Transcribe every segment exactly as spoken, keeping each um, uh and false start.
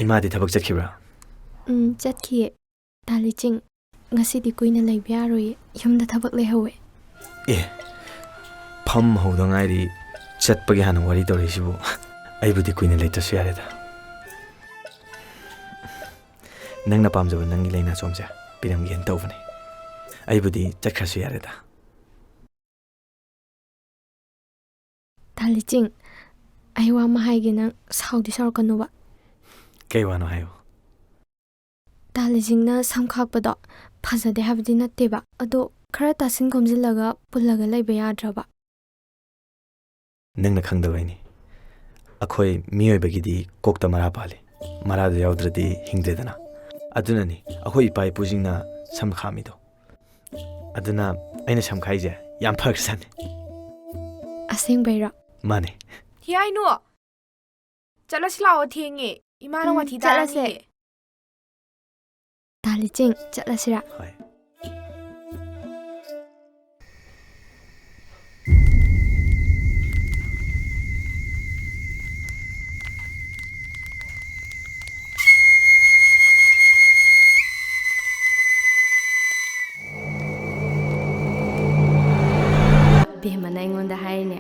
ꯏꯃꯥꯗꯤ ꯊꯕꯛ ꯆꯠꯈꯤꯕ꯭ꯔꯥ? ꯎꯝ, ꯆꯠꯈꯤꯌꯦ꯫ ꯇꯥ ꯂꯤꯆꯤꯡ, ꯉꯁꯤꯗꯤ ꯀꯨꯏꯅ ꯂꯩꯕ ꯌꯥꯔꯣꯏꯌꯦ, ꯌꯨꯝꯗ ꯊꯕꯛ ꯂꯩꯍꯧꯋꯦ꯫ ꯑꯦ, ꯐꯝ ꯍꯧꯗ ꯉꯥꯏꯔꯤ, ꯆꯠꯄꯒꯤ ꯍꯥꯟꯅ ꯋꯥꯔꯤ ꯇꯧꯔꯛꯏꯁꯤꯕꯨ꯫ ꯑꯩꯕꯨꯗꯤ ꯀꯨꯏꯅ ꯂꯩꯇ꯭ꯔꯁꯨ ꯌꯥꯔꯦꯗ꯫ ꯅꯪꯅ ꯄꯥꯝꯖꯕ ꯅꯪꯒꯤ ꯂꯩꯅꯥꯆꯣꯝꯁꯦ ꯄꯤꯔꯝꯒꯦꯅ ꯇꯧꯕꯅꯦ꯫ ꯑꯩꯕꯨꯗꯤ ꯆꯠꯈ꯭ꯔꯁꯨ ꯌꯥꯔꯦꯗ꯫ ꯇꯥ ꯂꯤꯆꯤꯡ, ꯑꯩ ꯋꯥ ꯑꯃ ꯍꯥꯏꯒꯦ, ꯅꯪ ꯁꯥꯎꯗꯤ ꯁꯥꯎꯔꯛꯀꯅꯨꯕ꯫ ꯀꯩ ꯋꯥꯅꯣ ꯍꯥꯏꯌꯨ꯫ ꯇꯥ ꯂꯤꯆꯤꯡꯅ ꯁꯝ ꯈꯥꯛꯄꯗꯣ ꯐꯖꯗꯦ ꯍꯥꯏꯕꯗꯤ ꯅꯠꯇꯦꯕ, ꯑꯗꯣ ꯈꯔ ꯇꯥꯁꯤꯟ ꯈꯣꯝꯖꯤꯜꯂꯒ ꯄꯨꯜꯂꯒ ꯂꯩꯕ ꯌꯥꯗ꯭ꯔꯕ? ꯅꯪꯅ ꯈꯪꯗꯕꯩꯅꯤ꯫ ꯑꯩꯈꯣꯏ ꯃꯤꯑꯣꯏꯕꯒꯤꯗꯤ ꯀꯣꯛꯇ ꯃꯔꯥ ꯄꯥꯜꯂꯤ, ꯃꯔꯥꯗꯨ ꯌꯥꯎꯗ꯭ꯔꯗꯤ ꯍꯤꯡꯗ꯭ꯔꯦꯗꯅ꯫ ꯑꯗꯨꯅꯅꯤ ꯑꯩꯈꯣꯏ ꯏꯄꯥ ꯏꯄꯨꯁꯤꯡꯅ ꯁꯝ ꯈꯥꯝꯃꯤꯗꯣ꯫ ꯑꯗꯨꯅ ꯑꯩꯅ ꯁꯝ ꯈꯥꯛꯏꯁꯦ ꯌꯥꯝ ꯐꯈ꯭ꯔꯖꯥꯠꯅꯤ꯫ ꯑꯁꯦꯡꯕꯩꯔꯣ? ꯃꯥꯅꯦ꯫ ꯊꯤꯌꯥꯏꯅꯨ! ꯆꯠꯂꯁꯤ ꯂꯥꯛꯑꯣ, ꯊꯦꯡꯉꯦ꯫ ꯏꯃꯥꯅ ꯎꯝ, ꯋꯥꯊꯤ ꯆꯠꯂꯁꯦ꯫ ꯇꯥꯔꯅꯤꯌꯦ꯫ ꯇꯥ ꯂꯤꯆꯤꯡ, ꯆꯠꯂꯁꯤꯔꯥ? ꯍꯣꯏ꯫ ꯕꯦꯝꯃꯅ ꯑꯩꯉꯣꯟꯗ ꯍꯥꯏꯔꯤꯅꯦ,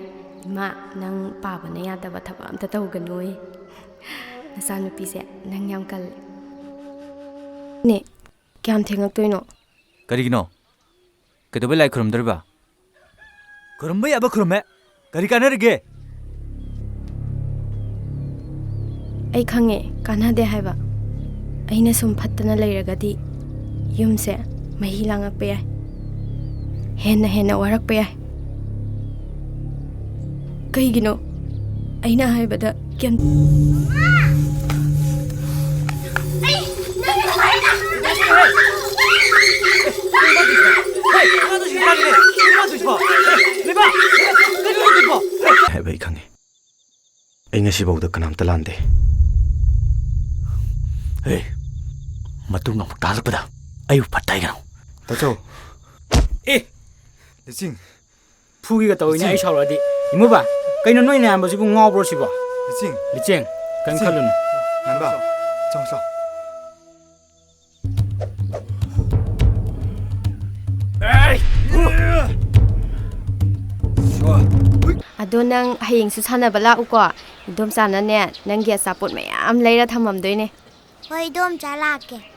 "ꯏꯃꯥ, ꯅꯪ ꯄꯥꯕꯅ ꯌꯥꯗꯕ ꯊꯕꯛ ꯑꯝꯇ ꯇꯧꯒꯅꯨꯌꯦ꯫ ꯅꯆꯥꯅꯨꯄꯤꯁꯦ ꯅꯪ ꯌꯥꯝ ꯀꯜꯂꯦ꯫" ꯅꯦ, ꯀꯌꯥꯝ ꯊꯦꯡꯉꯛꯇꯣꯏꯅꯣ? ꯀꯔꯤꯒꯤꯅꯣ? ꯀꯩꯗꯧꯕꯩ ꯂꯥꯏ ꯈꯨꯔꯨꯝꯗꯣꯔꯤꯕ? ꯈꯨꯔꯨꯝꯕ ꯌꯥꯕ ꯈꯨꯔꯨꯝꯃꯦ꯫ ꯀꯔꯤ ꯀꯥꯟꯅꯔꯤꯒꯦ? ꯑꯩ ꯈꯪꯉꯦ, ꯀꯥꯟꯅꯗꯦ ꯍꯥꯏꯕ꯫ ꯑꯩꯅ ꯁꯨꯝ ꯐꯠꯇꯅ ꯂꯩꯔꯒꯗꯤ ꯌꯨꯝꯁꯦ ꯃꯍꯤ ꯂꯥꯡꯉꯛꯄ ꯌꯥꯏ, ꯍꯦꯟꯅ ꯍꯦꯟꯅ ꯋꯥꯔꯛꯄ ꯌꯥꯏ꯫ ꯀꯩꯒꯤꯅꯣ ꯑꯩꯅ ꯍꯥꯏꯕꯗ ꯀꯩꯝ- ꯍꯥꯏꯕ ꯑꯩ ꯈꯪꯉꯤ꯫ ꯑꯩ ꯉꯁꯤꯐꯥꯎꯗ ꯀꯅꯥꯝꯇ ꯂꯥꯟꯗꯦ꯫ ꯍꯦ, ꯃꯇꯨꯡ ꯑꯃꯨꯛ ꯇꯥꯜꯂꯛꯄꯗ ꯑꯩꯕꯨ ꯐꯠꯇ ꯍꯥꯏꯒꯅꯨ꯫ ꯇꯥꯆꯧ꯫ ꯑꯦ! ꯂꯤꯆꯤꯡ꯫ ꯐꯨꯒꯤꯒ ꯇꯧꯏꯅꯦ, ꯂꯤꯆꯤꯡ꯫ ꯑꯩ ꯁꯥꯎꯔꯛꯑꯗꯤ꯫ ꯏꯃꯨꯕ, ꯀꯩꯅꯣ ꯅꯣꯏ ꯅꯌꯥꯝꯕꯁꯤꯕꯨ ꯉꯥꯎꯕ꯭ꯔꯣ ꯁꯤꯕꯣ? ꯂꯤꯆꯤꯡ꯫ ꯂꯤꯆꯤꯡ, ꯀꯩꯝ ꯂꯤꯆꯤꯡ꯫ ꯈꯜꯂꯨꯅꯨ꯫ ꯅꯌꯥꯝꯕ꯫ ꯆꯪꯉꯣ, ꯆꯪꯉꯣ꯫ ꯑꯗꯣ ꯅꯪ ꯍꯌꯦꯡꯁꯨ ꯁꯥꯟꯅꯕ ꯂꯥꯛꯎꯀꯣ꯫ ꯏꯗꯣꯝꯆꯥꯅꯅꯦ, ꯅꯪꯒꯤ ꯑꯆꯥꯄꯣꯠ ꯃꯌꯥꯝ ꯂꯩꯔ ꯊꯝꯃꯝꯗꯣꯏꯅꯦ꯫ ꯍꯣꯏ, ꯏꯗꯣꯝꯆꯥ, ꯂꯥꯛꯀꯦ꯫